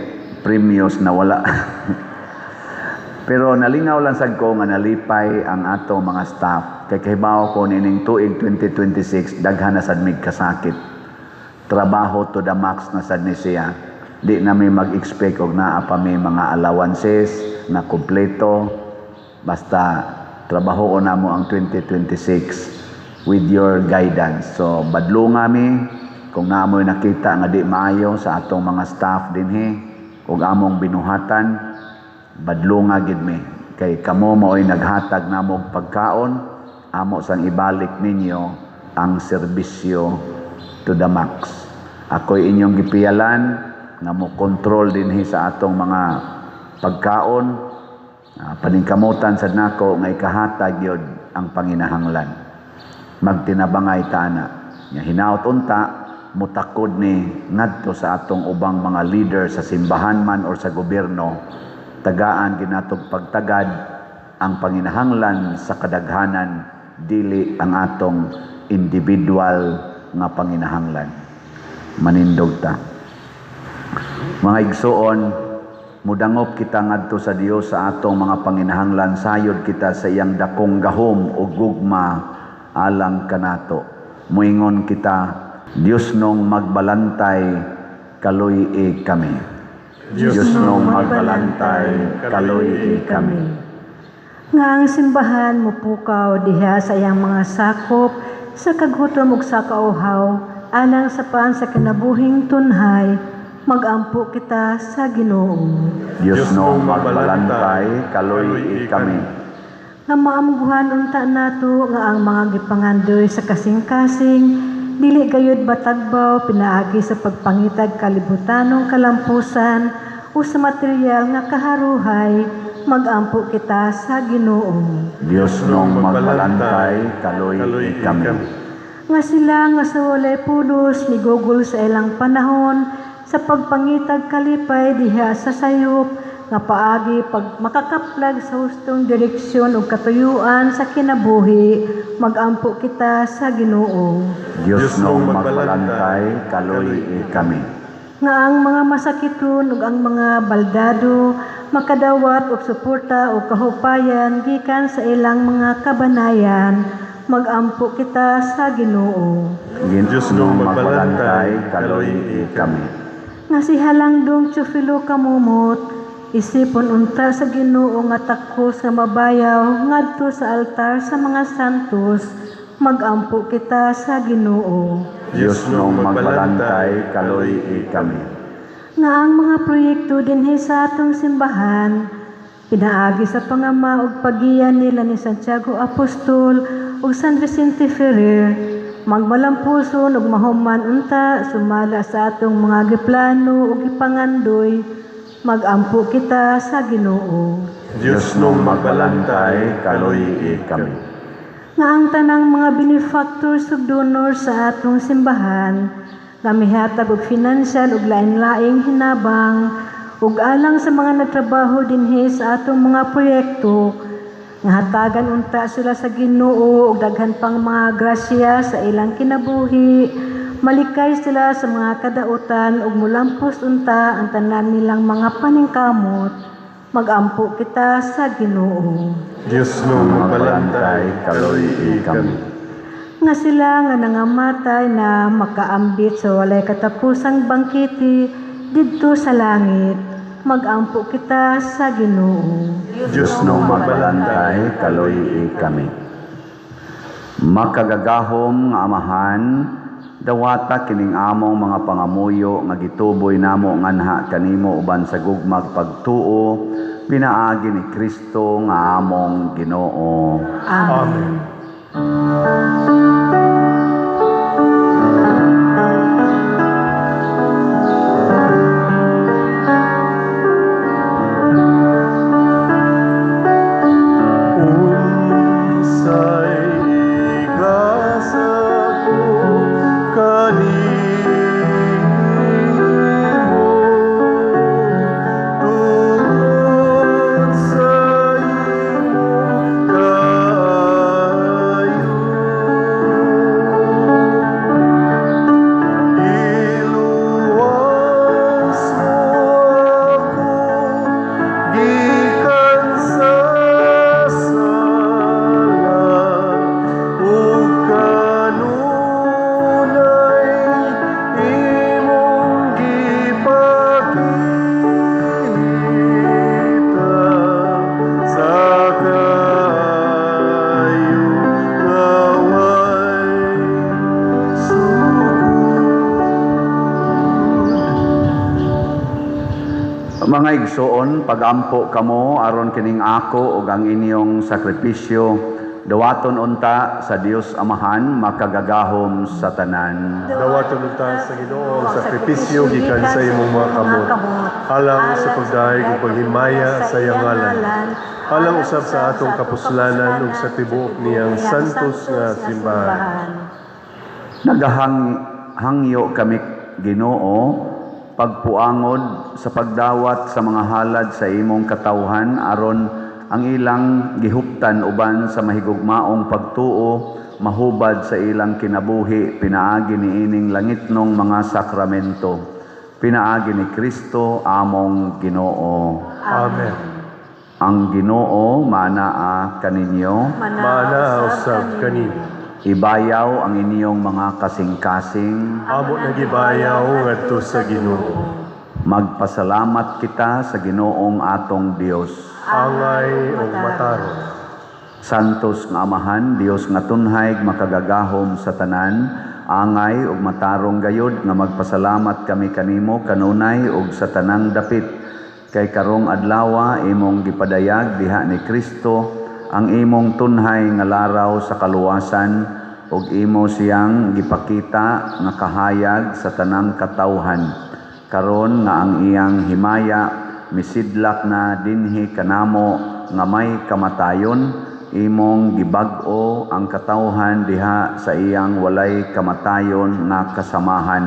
[SPEAKER 2] premios na wala. Pero nalingaw lang sad ko nga nalipay ang ato mga staff. Kay kahibaw ko nining tuig 2026 daghan na sad mig kasakit. Trabaho to the max na sad ni siya. Di na mi mag-expect og naa pa mi mga allowances na kompleto. Basta trabaho namo ang 2026 with your guidance. So badlunga mi kung naamoy nakita nga di maayo sa atong mga staff dinhi ug among binuhatan, badlunga gid mi. Kay kamo maoy naghatag namo og pagkaon, amo sang ibalik ninyo ang serbisyo to the max. Ako'y inyong gipiyalan nga mo control dinhi sa atong mga pagkaon. Paningkamutan sad nako nga ikahatag yun ang panginahanglan. Magtinabangay ta ana. Nga hinaot unta mutakod ni ngadto sa atong ubang mga leader sa simbahan man or sa gobyerno, tagaan ginatog pagtagad ang panginahanglan sa kadaghanan, dili ang atong individual nga panginahanglan. Manindog ta. Mga igsuon, mudangop kita ngadto sa Dios sa atong mga panginahanglan sayod kita sa iyang dakong gahom o gugma alang kanato. Muingon kita, Dios nung magbalantay, kaluy-i kami. Dios nung magbalantay, kaluy-i kami.
[SPEAKER 4] Nga ang simbahan mopukaw diha sa iyang mga sakop sa kagutom ug sa kauhaw alang sa paan sa kinabuhing tunhay, magampo kita sa Ginoo.
[SPEAKER 2] Dios nung magbalantay, kaluy-i kami.
[SPEAKER 4] Nga maamguhan unta nato nga ang mga gipangandoy sa kasing-kasing dili gayud batagbaw pinaagi sa pagpangitag kalibutanong kalampusan o sa material nga kaharuhay, magampo kita sa Ginoo.
[SPEAKER 2] Dios nung magbalantay, kaluy-i kami.
[SPEAKER 4] Nga sila nga sa walay pulos nigugol sa ilang panahon sa pagpangitag kalipay diha sa sayop nga paagi pag makakaplag sa hustong direksyon ug katuyuan sa kinabuhi, magampo kita sa Ginoo.
[SPEAKER 2] Dios nung magbalantay, kaluy-i kami.
[SPEAKER 4] Nga ang mga masakiton ug ang mga baldado makadawat og suporta o kahupayan gikan sa ilang mga kabanayan, magampo kita sa Ginoo.
[SPEAKER 2] Dios nung magbalantay, kaluy-i kami.
[SPEAKER 4] Nga si Halangdong Teofilo Camomot isipon unta sa Ginoo nga takos nga mabayaw ngadto sa altar sa mga santos, magampo kita sa Ginoo.
[SPEAKER 2] Dios nung magbalantay, kaluy-i kami.
[SPEAKER 4] Nga ang mga proyekto dinhi sa atong simbahan pinaagi sa pangama ug pagiya nila ni Santiago Apostol ug San Vicente Ferrer magmalampuson ug mahuman unta sumala sa atong mga giplano ug gipangandoy, magampo kita sa Ginoo.
[SPEAKER 2] Dios nung magbalantay, kaluy-i kami.
[SPEAKER 4] Nga ang tanang mga benefactors ug donors sa atong simbahan nga mihatag og financial ug lain-laing hinabang ug alang sa mga nagtrabaho dinhi sa atong mga proyekto, nga hatagan unta sila sa Ginoo og daghan pang mga grasya sa ilang kinabuhi, malikay sila sa mga kadautan ug mulampos unta ang tanan nilang mga paningkamot, magampo kita sa Ginoo.
[SPEAKER 1] Dios nung
[SPEAKER 2] magbalantay, kaluy-i kami.
[SPEAKER 4] Nga sila nga nangamatay na makaambit sa walay katapusang bangkete didto sa langit, magampo kita sa Ginoo.
[SPEAKER 2] Dios nung magbalantay, kaluy-i kami. Makagagahom nga Amahan, dawata kining among mga pangamuyo nga gituboy namo nganha kanimo uban sa gugmag pagtuo pinaagi ni Kristo nga among Ginoo.
[SPEAKER 4] Amen.
[SPEAKER 1] Unsay igasa ko kanimo tungod sa imong kaayo? Iluwas mo ako gikan sa sala ug kanunay imong gipakita sa kaayo nga way sukod.
[SPEAKER 2] Mga igsoon, pagampo kamo aron kining ako ug ang inyong sakripisyo Dawaton unta sa Dios Amahan, makagagahom sa tanan.
[SPEAKER 1] Dawaton unta sa Ginoo ang sakripisyo gikan sa imong mga kamot, alang sa pagdayeg ug paghimaya sa iyang ngalan, alang usab sa atong kapuslanan ug sa tibuok niyang santos nga simbahan.
[SPEAKER 2] Nagahangyo kami, Ginoo, pagpuangod sa pagdawat sa mga halad sa imong katawhan aron ang ilang gihuptan uban sa mahigugmaong pagtuo mahubad sa ilang kinabuhi pinaagi niining langitnong mga sakramento, pinaagi ni Kristo among Ginoo.
[SPEAKER 1] Amen.
[SPEAKER 2] Ang Ginoo manaa kaninyo.
[SPEAKER 1] Maanaa usab kanimo.
[SPEAKER 2] Ibayaw ang inyong mga kasing-kasing.
[SPEAKER 1] Amo nagibayaw ngadto sa Ginoo.
[SPEAKER 2] Magpasalamat kita sa Ginoong atong Dios.
[SPEAKER 1] Angay ug matarong.
[SPEAKER 2] Santos nga Amahan, Dios nga tunhay, makagagahom sa tanan, angay ug matarong gayod nga magpasalamat kami kanimo kanunay ug sa tanang dapit. Kay karong adlawa imong gipadayag diha ni Kristo ang imong tunhay nga laraw sa kaluwasan ug imo siyang gipakita nga kahayag sa tanang katawhan. Karon nga ang iyang himaya misidlak na dinhi kanamo nga may kamatayon, imong gibag-o ang katawhan diha sa iyang walay kamatayon nga kasamahan.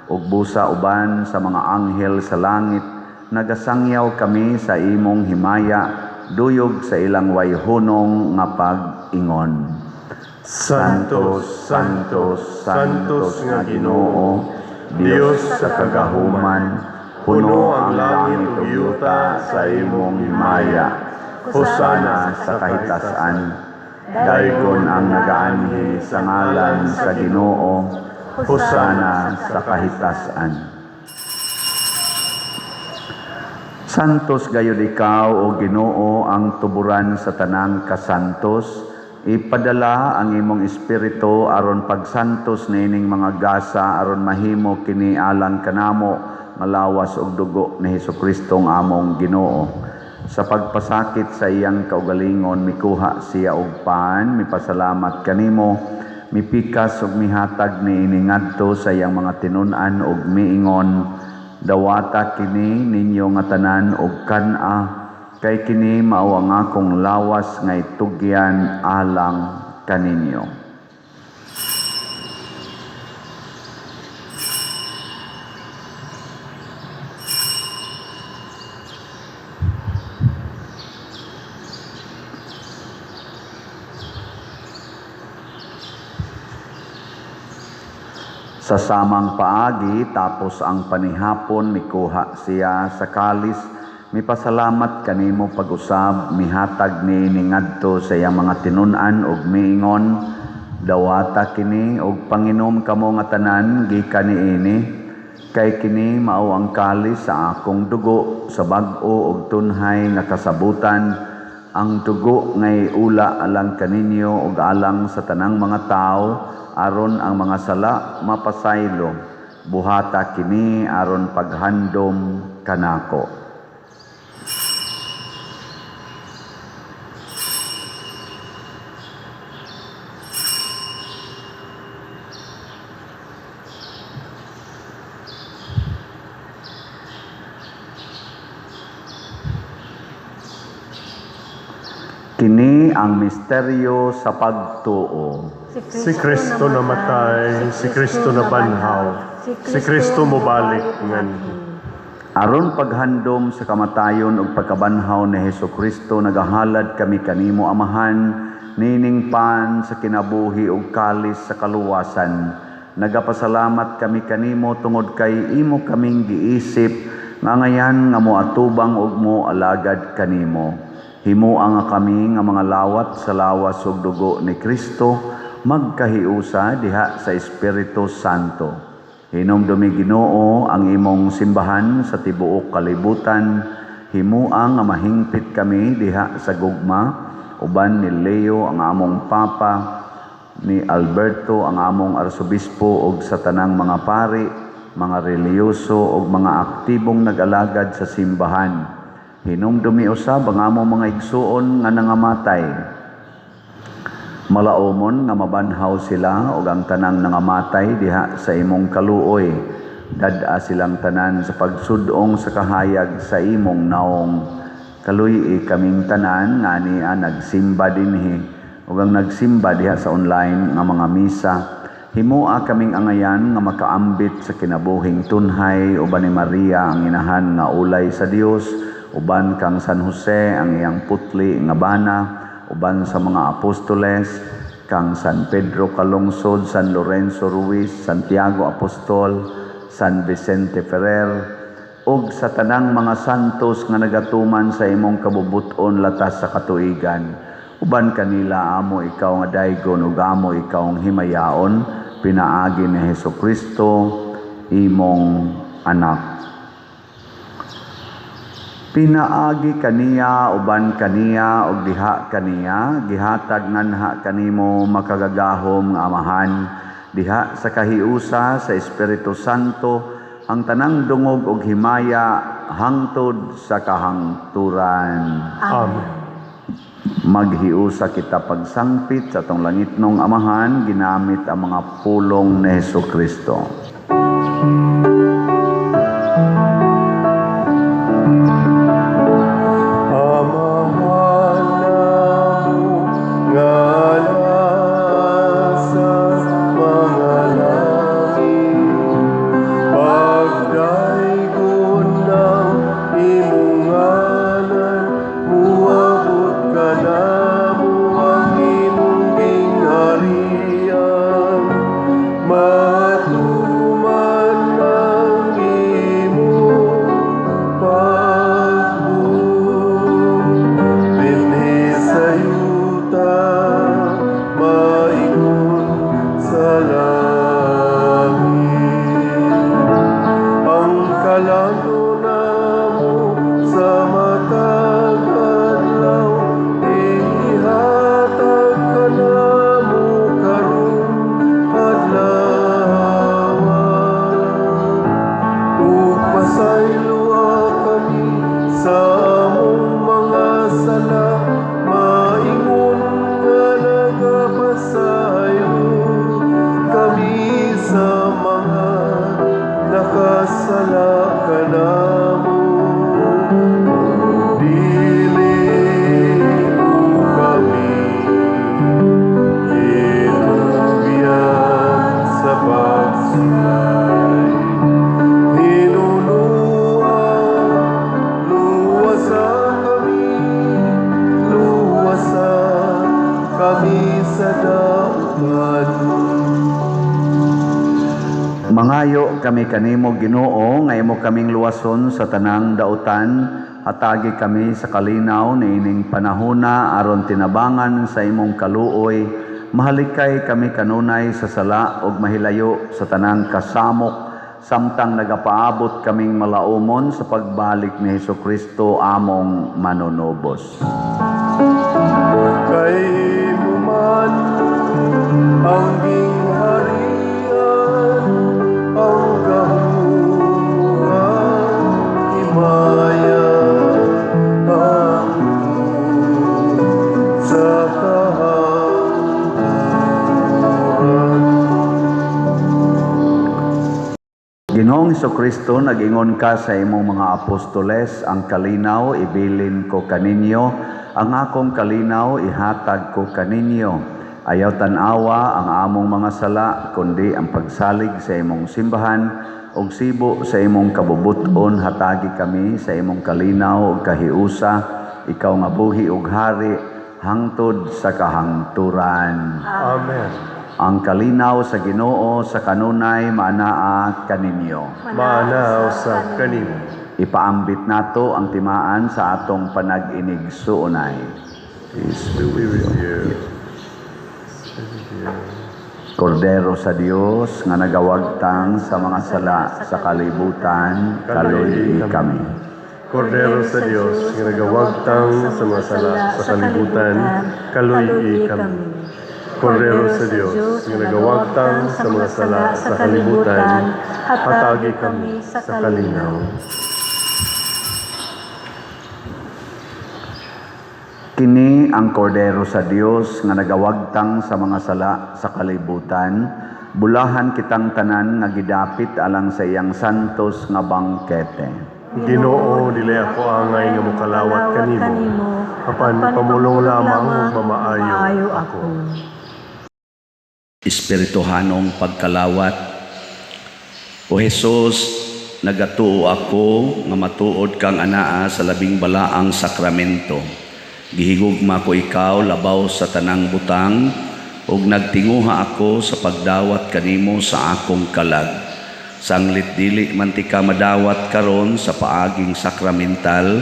[SPEAKER 2] Ug busa uban sa mga anghel sa langit nagasangyaw kami sa imong himaya duyog sa ilang wayhunong nga pag-ingon.
[SPEAKER 1] Santos, Santos, Santos nga Ginoo, Dios sa kagahuman, puno ang langit ug yuta sa imong himaya.
[SPEAKER 2] Hosana sa kahitasan. Daygon ang nagaanhi sa ngalan sa Ginoo. Hosana sa kahitasan. Santos gayud ikaw, o Ginoo, ang tuburan sa tanang kasantos. Ipadala ang imong espiritu aron pagsantos niining mga gasa aron mahimo kini alang kanamo nga lawas ug dugo ni Hesukristo nga among Ginoo. Sa pagpasakit sa iyang kaugalingon, mikuha siya og pan, mipasalamat kanimo, mipikas ug mihatag niini ngadto sa iyang mga tinun-an ug miingon: "Dawata kini ninyo nga tanan og kan-a, kay kini mao ang akong lawas nga itugyan alang kaninyo." Sa samang paagi, tapos ang panihapon, mikuha siya sa kalis, mipasalamat kanimo pag-usab, mihatag niini ngadto sa iyang mga tinun-an ug miingon: "Dawata kini ug panginom kamo nga tanan gikan niini, kay kini mao ang kalis sa akong dugo sa bag-o ug tunhay nga kasabutan, ang dugo ngay ula alang kaninyo ug alang sa tanang mga tawo aron ang mga sala mapasaylo. Buhata kini aron paghandom kanako." Kini ang misteryo sa pagtuo.
[SPEAKER 1] Si Kristo namatay, si Kristo nabanhaw, si Kristo mobalik nganhi.
[SPEAKER 2] Aron paghandom sa kamatayon ug pagkabanhaw ni Hesukristo, nagahalad kami kanimo, Amahan, nining pan sa kinabuhi ug kalis sa kaluwasan. Nagapasalamat kami kanimo tungod kay imo kaming giisip nga ngayan nga moatubang ug mo alagad kanimo. Himoa nga kami nga mga lawat sa lawas ug dugo ni Kristo magkahiusa diha sa Espiritu Santo. Hinumdumi, Ginoo, ang imong simbahan sa tibuok kalibutan. Himoa nga mahingpit kami diha sa gugma uban ni Leo ang among Papa, ni Alberto ang among Arsobispo ug sa tanang mga pari, mga relihiyoso ug mga aktibong nag-alagad sa simbahan. Hinumdumi usab ang among mga igsuon nga nangamatay. Malaumon nga mabanhaw sila ug ang tanang nangamatay diha sa imong kaluoy. Dad-a silang tanan sa pagsud-ong sa kahayag sa imong naong. Kaluy-i kaming tanan nga ania nagsimba dinhi ug ang nagsimba diha sa online nga mga misa. Himoa kaming angayan nga makaambit sa kinabuhing tunhay uban ni Maria ang inahan nga ulay sa Dios, uban kang San Jose ang iyang putli nga bana, uban sa mga apostoles, kang San Pedro Calungsod, San Lorenzo Ruiz, Santiago Apostol, San Vicente Ferrer, ug sa tanang mga santos nga nagatuman sa imong kabubut-on latas sa katuigan. Uban kanila amo ikaw nga daygon ug amo ikaw ang himayaon, pinaagi ni Hesus Kristo imong anak. Pinaagi kaniya, uban kaniya, ug diha kaniya, gihatag nganha kanimo makagagahom nga Amahan, diha sa kahiusa sa Espiritu Santo, ang tanang dungog ug himaya hangtod sa kahangturan.
[SPEAKER 1] Amen.
[SPEAKER 2] Maghiusa kita pagsangpit sa atong langitnong Amahan, ginamit ang mga pulong ni Hesus Kristo.
[SPEAKER 1] Amahan namo nga nasa mga langit, pagdaygon ng imong ngalan, muabot kanamo ang imong gingharian, matuman ang imong pagbuot dinhi sa yuta maingon sa langit. Ang kalan-on namo sa matag adlaw ihatag kanamo karon adlaw, ug pasayloa kami sa among mga sala, maingon nga nagapasaylo kami sa mga nakasala kanamo. Dili mo kami itugyan sa pagsulay. Hinunua, luwasa kami, luwasa kami sa dautan.
[SPEAKER 2] Mangayo kami kanimo, Ginoo, nga imo kaming luwason sa tanang dautan. Hatagi kami sa kalinaw niining panahona aron tinabangan sa imong kaluoy mahalikay kami kanunay sa sala ug mahilayo sa tanang kasamok, samtang nagapaabot kaming malaumon sa pagbalik ni Hesus Kristo among manunubos.
[SPEAKER 1] Kay imo man ang gingharian, ang gahom, ang himaya, hangtod sa kahangturan.
[SPEAKER 2] Ginoong Kristo, nag-ingon ka sa imong mga apostoles, "Ang kalinaw ibilin ko kaninyo, ang akong kalinaw ihatag ko kaninyo." Ayaw tan-awa ang among mga sala, kundi ang pagsalig sa imong simbahan, ug sibo sa imong kabubuton hatagi kami sa imong kalinaw ug kahiusa, ikaw nga buhi ug hari hangtod sa kahangturan.
[SPEAKER 1] Amen.
[SPEAKER 2] Ang kalinaw sa Ginoo sa kanunay maanaa kaninyo.
[SPEAKER 1] Maanaa usab kanimo.
[SPEAKER 2] Ipaambit nato ang timaan sa atong panag-inigsuonay. Peace be
[SPEAKER 1] Be
[SPEAKER 2] with
[SPEAKER 1] with
[SPEAKER 2] you.
[SPEAKER 1] you. Be with you.
[SPEAKER 2] Kordero sa Dios nga nagawagtang sa mga sala sa kalibutan, kaluy kami.
[SPEAKER 1] Kordero sa Dios nga nagawagtang sa mga sala sa kalibutan, kaluy kami. Kordero sa Dios nga nagawagtang sa mga sala sa kalibutan, hatagi kami sa kalinaw.
[SPEAKER 2] Kini ang kordero sa Dios nga nagawagtang sa mga sala sa kalibutan. Bulahan kitang tanan nga gidapit alang sa iyang santos nga bangkete.
[SPEAKER 1] Ginoo, dili ako angay nga mokalawat kanimo. Apan pamulong lamang ug mamaayo ako.
[SPEAKER 2] Espirituhanong pagkalawat. O Hesus, nagatuo ako nga matuod kang anaa sa labing balaang sakramento. Gihigugma ko ikaw labaw sa tanang butang ug nagtinguha ako sa pagdawat kanimo sa akong kalag. Sanglit dili man tika madawat karon sa paaging sakramental,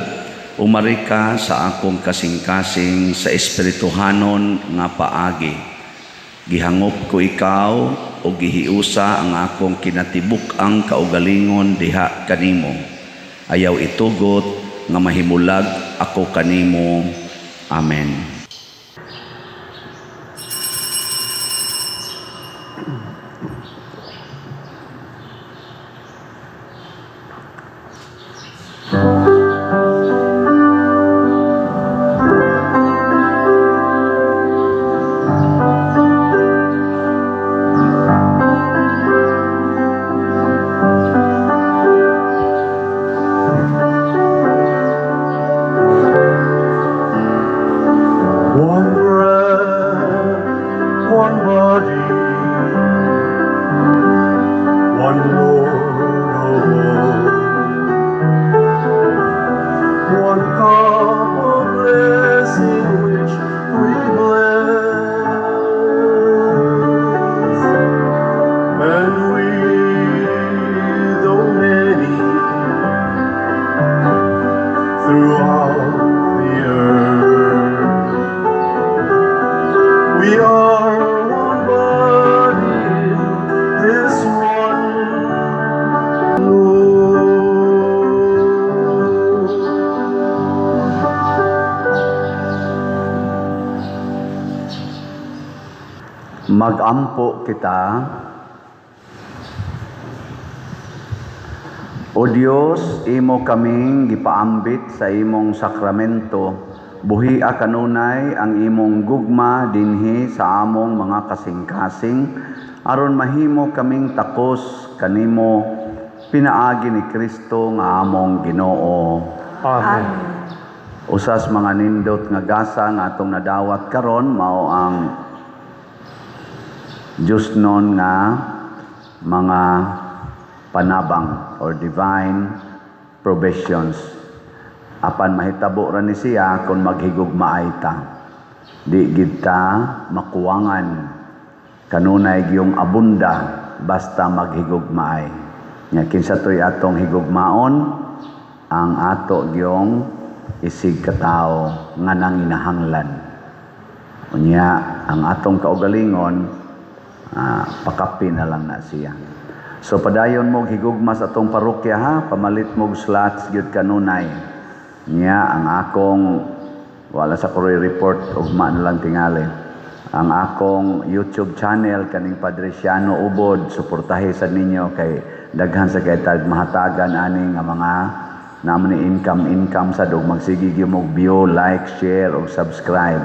[SPEAKER 2] umari ka sa akong kasing-kasing sa espirituhanon nga paagi. Gihangop ko ikaw o gihiusa ang akong kinatibuk-ang kaugalingon diha kanimo. Ayaw itugot nga mahimulag ako kanimo. Amen.
[SPEAKER 1] One bread, one body, one Lord of all, one cup of blessing which we bless, and we, though many, throughout the earth, we are one body in this one Lord.
[SPEAKER 2] Magampo kita. O Dios, imo kaming gipaambit sa imong sakramento. Buhia kanunay ang imong gugma dinhi sa among mga kasing-kasing aron mahimo kaming takos kanimo pinaagi ni Kristo nga among Ginoo.
[SPEAKER 1] Amen.
[SPEAKER 2] Usas mga nindot nga gasa nga atong nadawat karon mao ang Diyosnon nga mga panabang or divine provisions. Apan mahitabo ra ni siya kung maghigugmaay ta. Di gid ta makuwangan kanunay giyong abunda basta maghigugmaay. Nya kinsa toy atong higugmaon, ang ato giyong isig katawo nga nanginahanglan. Unya ang atong kaugalingon, pakapi na lang na siya. So padayon mo higugma sa atong parokya ha, pamalit mo slots gyud kanunay. Nya ang akong wala sa kuroy report, ugma na lang tingali. Ang akong YouTube channel kaning Padre Siano Ubod, suportahi sa ninyo kay daghan sa kay tag mahatagan ani nga mga naman ni income income sa dog magsige gyud mo view, like, share ug subscribe.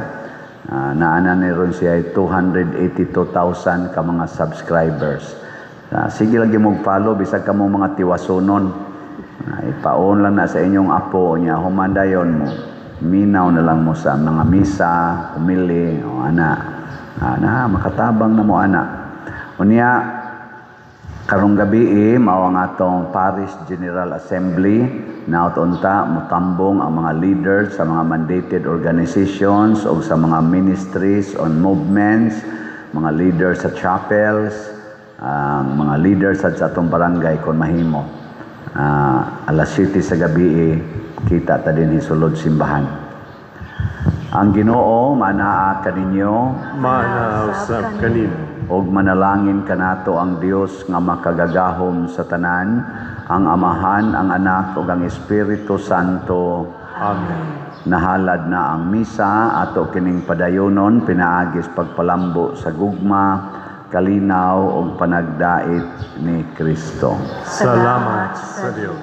[SPEAKER 2] Naana ni ron siya 282,000 ka mga subscribers. Sige lang gyud mo follow bisag kamo mga tiwasonon. Ipaon lang na sa inyong apo niya, human dayon mo. Minaw na lang mo sa mga misa, humili, o ana. Na makatabang na mo ana. Unya karong gabi mao ang atong Parish General Assembly. Naot unta motambong ang mga leaders sa mga mandated organizations o sa mga ministries on movements, mga leaders sa chapels, ang mga leaders sa atong barangay kon mahimo. Alas 7 sa gabi kita ta dinhi sulod simbahan. Ang Ginoo manaa kaninyo.
[SPEAKER 1] Maanaa usab kanimo.
[SPEAKER 2] Ug manalangin kanato ang Dios nga makagagahom sa tanan, ang Amahan, ang Anak ug ang Espiritu Santo.
[SPEAKER 1] Amen.
[SPEAKER 2] Nahalad na ang misa, ato kining padayonon pinaagis pagpalambo sa gugma, kalinaw ug panagdait ni Kristo.
[SPEAKER 1] Salamat sa Dios.